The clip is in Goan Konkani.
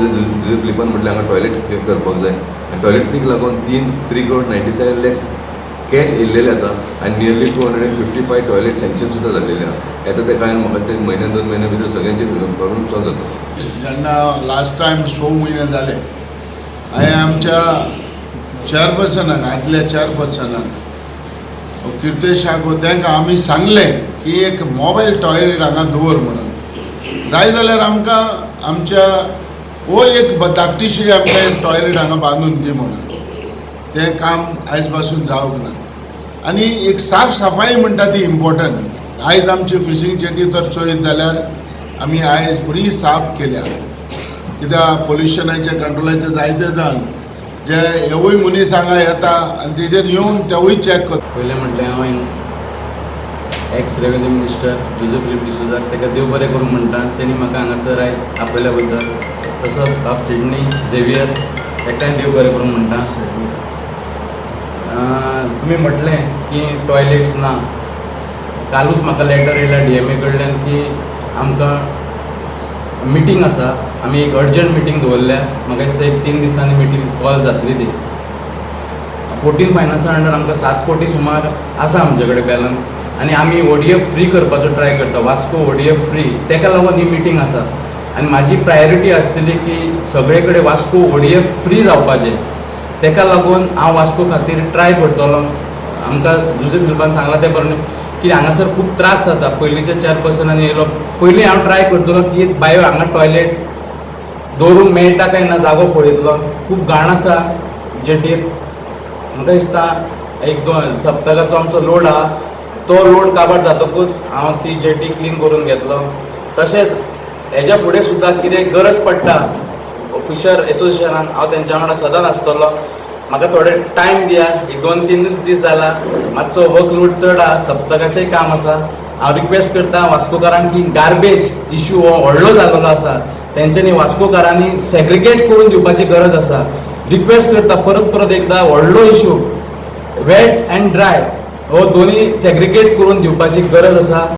जुजे फिलिपान म्हटलें हांगा टॉयलेट करपाक जाय आनी टॉयलेटीक लागून तीन 3 crore 97 lakhs cash येयल्लेले आसा आनी nearly 255 toilet sanction सुद्दां जाल्लेले आहा. येता ते कांय म्हाका दिसता म्हयन्यान 2 म्हयन्या भितर सगळ्यांचे प्रॉब्लम सॉल्व जातलो. जेन्ना लास्ट टायम 6 म्हयने जाले, हांवें आमच्या चेअरपर्सनाक, आदल्या चेअरपर्सनाक किर्तेशाक, तांकां आमी सांगलें की एक मोबायल टॉयलेट हांगा दवर म्हणून. जाय जाल्यार आमकां आमच्या हो एक धाकटीशी आमकां एक टॉयलेट हांगा बांदून दी म्हणून. तें काम आयज पासून जावंक ना. आनी एक साफ सफाई म्हणटा ती इम्पॉर्टंट. आयज आमची फिशींग जेटी तर चोयत जाल्यार आमी आयज बरी साफ केल्या, कित्याक पोल्युशनाचे कंट्रोलाचे जायते जाण जे हेवूय मनीस हांगा येता आनी तेजेर येवन तेवूय चॅक करता. पयलें म्हटल्यार हांव ex revenue minister Jose Philip डिसोजाक ताका देव बरें करूं म्हणटा, तेणी म्हाका हांगासर आयज आपयल्या बद्दल. तसोच बाब सिडनी झेवियर, ताकाय देव बरें करूं म्हणटा. तुमी म्हटलें की टॉयलेट्स ना. कालूच म्हाका लेटर येयला डीएमए कडल्यान की आमकां मिटींग आसा. आमी एक अर्जंट मिटींग दवरल्या. म्हाका दिसता एक 3 दिसांनी मिटींग कॉल जातली ती. 14 फायनान्सा अंडर आमकां 7 कोटी सुमार आसा आमचे कडेन बॅलन्स आनी आमी ओडीएफ फ्री करपाचो ट्राय करता, वास्को ओडीएफ फ्री. तेका लागून ही मिटींग आसा आनी म्हाजी प्रायोरिटी आसतली की सगळे कडेन वास्को ओडीएफ फ्री जावपाचें. तेका लागून हांव वास्को खातीर ट्राय करतलो. आमकां जुजे फिलिपान सांगलां तें प्रमाणे की हांगासर खूब त्रास जाता. पयलींच्या चेअरपर्सनांनी येयलो. पयलीं हांव ट्राय करतलो की बायो हांगा टॉयलेट दवरूंक मेळटा काय ना, जागो पळयतलो. खूब घाण आसा जेटीर. म्हाका दिसता एक दोन सप्तकाचो आमचो लोड आहा, तो लोड काबार जातकूच हांव ती जेटी क्लीन करून घेतलो. तशेंच हेज्या फुडें सुद्दां कितें गरज पडटा फिशर एसोसिएशनान, हांव तेंच्या वांगडा सदांच आसतलो. म्हाका थोडे टायम दिया. एक 2-3 दीस जाला, मातसो वर्क लोड चड आहा, सप्तकाचें काम आसा. हांव रिक्वेस्ट करता वास्कोकारांक की गार्बेज इश्यू हो व्हडलो जाल्लो आसा. तेंच्यांनी वास्कोकारांनी सेग्रिगेट करून दिवपाची गरज आसा. रिक्वेस्ट करता परत परत एकदा, व्हडलो इश्यू, वेट अँड ड्राय हो दोन्ही सेग्रिगेट करून दिवपाची गरज आसा.